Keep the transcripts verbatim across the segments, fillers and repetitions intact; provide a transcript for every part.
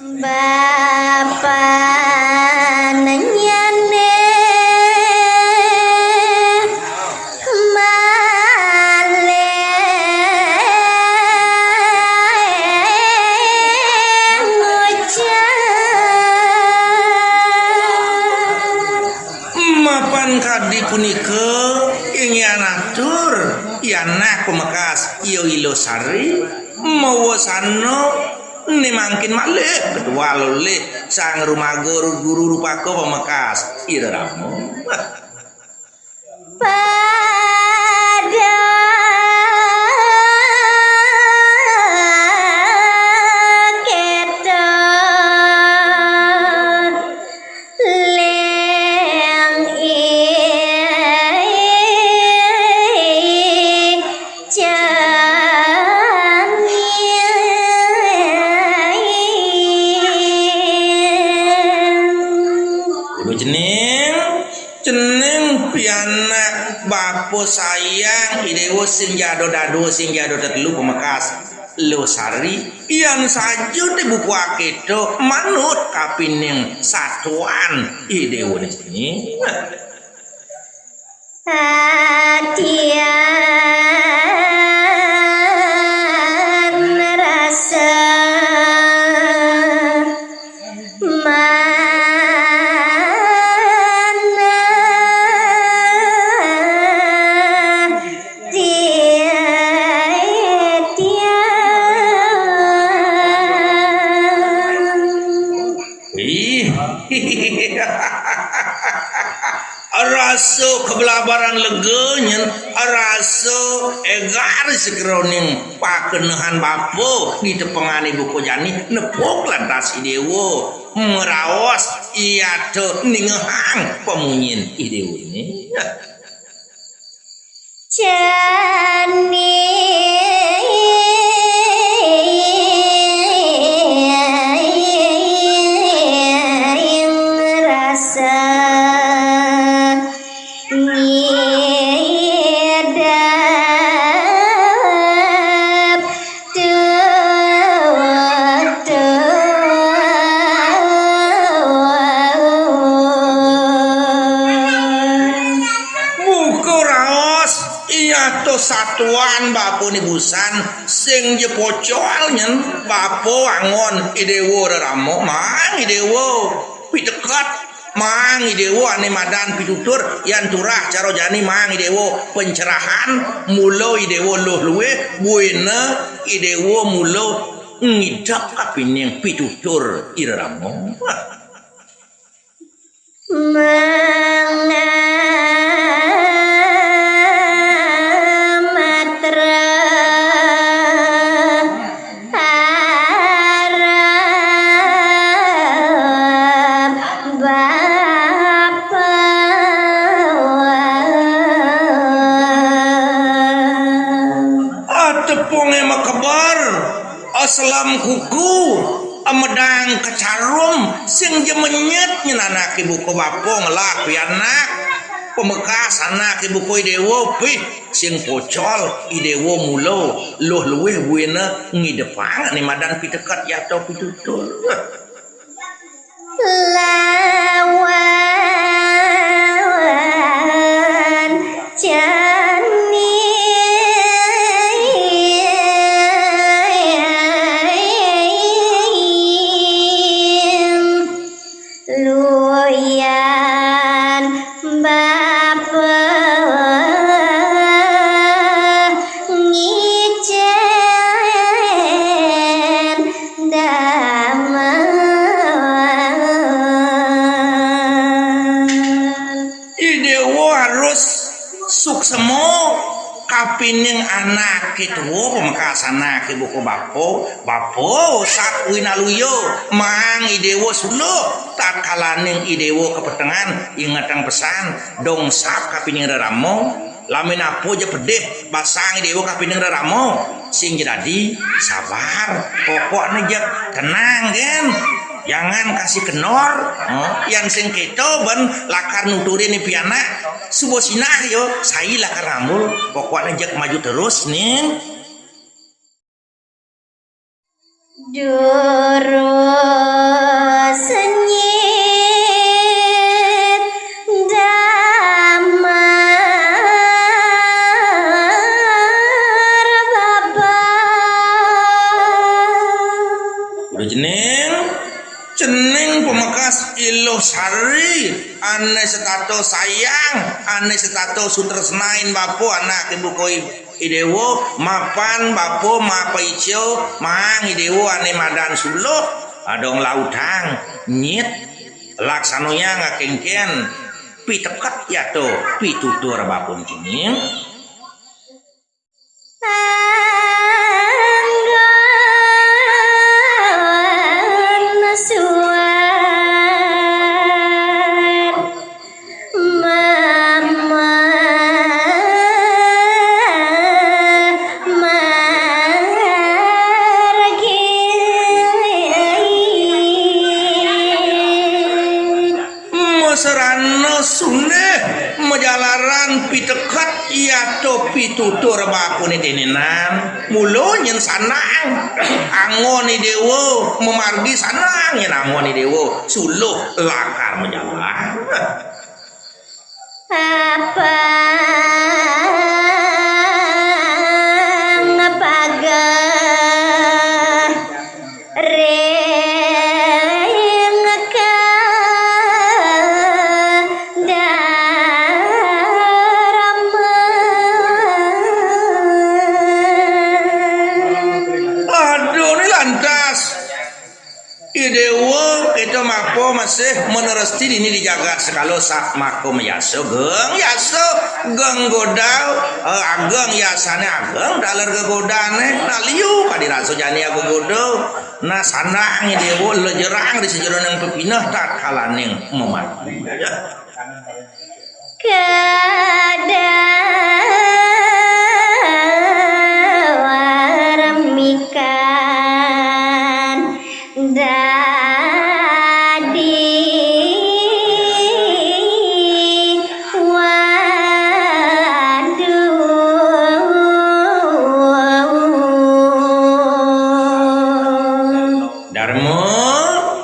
Bapané nyané malih ngucap. Mapan kadi punika, inggih atur, pianak pamekas, iya Ila Sari, mawasana né mangkin malih ketual olih Sang Rumaga Guru Rupaka pamekas, Ira Rama. Pada kéto léng ican. Kudu cening, cening pianak bapa sayang Idéwa sing jada dadua, sing jada tetelu pamekas Losari, yan saja té buka kéto manut kapining satuan Idéwané cening. Atian rasa manah titiang. Ih. Rasa kablabaran lega nyen, rasa égar sajeroning pakenehan bapa di tepengané buka jani nepuk lantas Idéwa meraos yata ningehang pamunyin Idéwané. Cening rasa ngidap tutu. Buka raos, iya to satuan bapané busan, sing ja pocol nyen bapa anggon Idéwa rerama, mang Idéwa piteket, mang Idéwa ané madan pitutur, yan turah cara jani mang Idéwa pencerahan, mula Idéwa luh luih, buina Idéwa mula ngidep kapining pitutur irama. Mangamatra harap bapa. Atepungé makeber, aselam kuku, amedang kacarum, sing ja menyet nyen anaké buka bapa ngelah pianak, pamekas anaké buka Idéwa, pih, sing pocol Idéwa mula, luh luih buina ngidepang ané madan piteket yata pitutur. Lawan jani luyan bapa ngicén damel. Idéwa harus suksema kapining anaké tua, pamekas anaké buka bapa, bapa sat winaluya, mang Idéwa suluh, tatkalaning Idéwa kapetengan, ingetang pesan, dong sap kapining rerama, lamin apa ja pedih basang Idéwa kapining rerama, sing ja dadi, sabar, pokokné jeg tenang, gén. Jangan kasih kendor, ha, yan sing kéto ban lakar nuturin pianak, suba sinah yo, sai lakar ngambul, pokokné jeg maju terus, ning. Durus nyit damar baba. Udah cening, cening pamekas I Luh Sari, ané setata sayang, ané setata sutresnain bapa anak ibu koi. I Déwa, mapan bapa mapaica, maang I Déwa ané madan suluh, adong lautang, nyit, laksanayang akénkén, piteket yata, pitutur bapa cening. Anggon suar. Mama margi. Masarana sundih majalaran piteket yata pitutur bapané dénénan. Mula nyén sandang anggon I Déwa mamargi, sandang nyén anggon I Déwa suluh lakar majalan. Apang pageh ring kadarma. Aduh, né lantas. I Déwa, kita mapa masih manresti dini di jagat sekala, satmaka mayasa, geng yasa, geng goda, eh, ageng yasané ageng, taler gegodané, nah liu kadi rasa jani gegoda, nah sandang I Déwa, lejerang di sajeroning pepineh tatkalaning mamati. Kadawar mikan dadi waduh. Darma,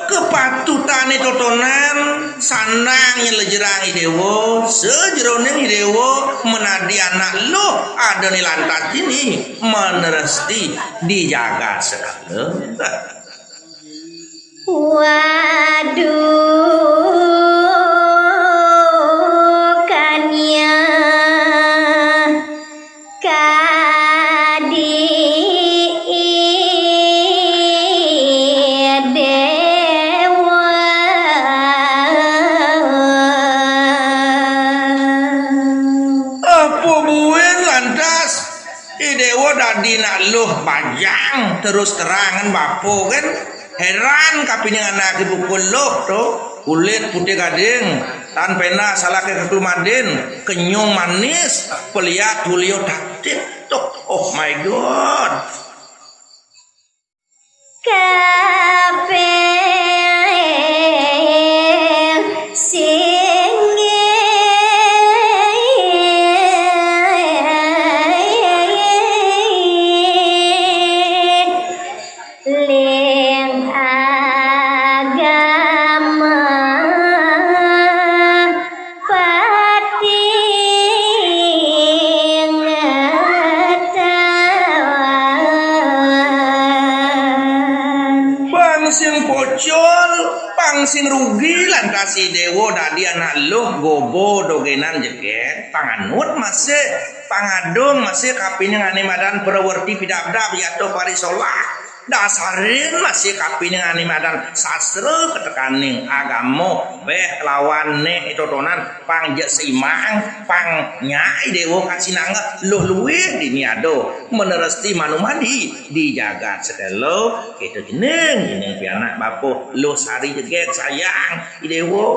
kapatutané totonan, sandang nyén lejerang I Déwa, sajeroning I Déwa, menadi anak luh, adané lantas dini, manresti di jagat sekala. Waduh, kanya kadi I Déwa. Apa buin lantas I Déwa dadi nak luh bajang, terus terangan bapa kan. Héran kapining anaké buka luh to, kulit putih gading, tan péndah salaké kaklumadin, kenyung manis, peliat tulia tatit. Tuh, oh my God. Kaping singgih ling agama pati ngatawan. Pang sing pocol, pang sing rugi, lantas I Déwa dadi anak luh goba dogénan jegég, panganut masih, pangadung masih kapining ané madan prawerti pidabdab yata parisolah. Dasarin masih kapining ané madan sastra ketekaning agama, béh kelawan né totonan pang ja seimbang, pang nyak I Déwa kasinangga luh luih dini ada, manresti manumadi di jagat sekala. Kita jeneng, jeneng pianak bapa, luh sari jegég sayang I Déwa.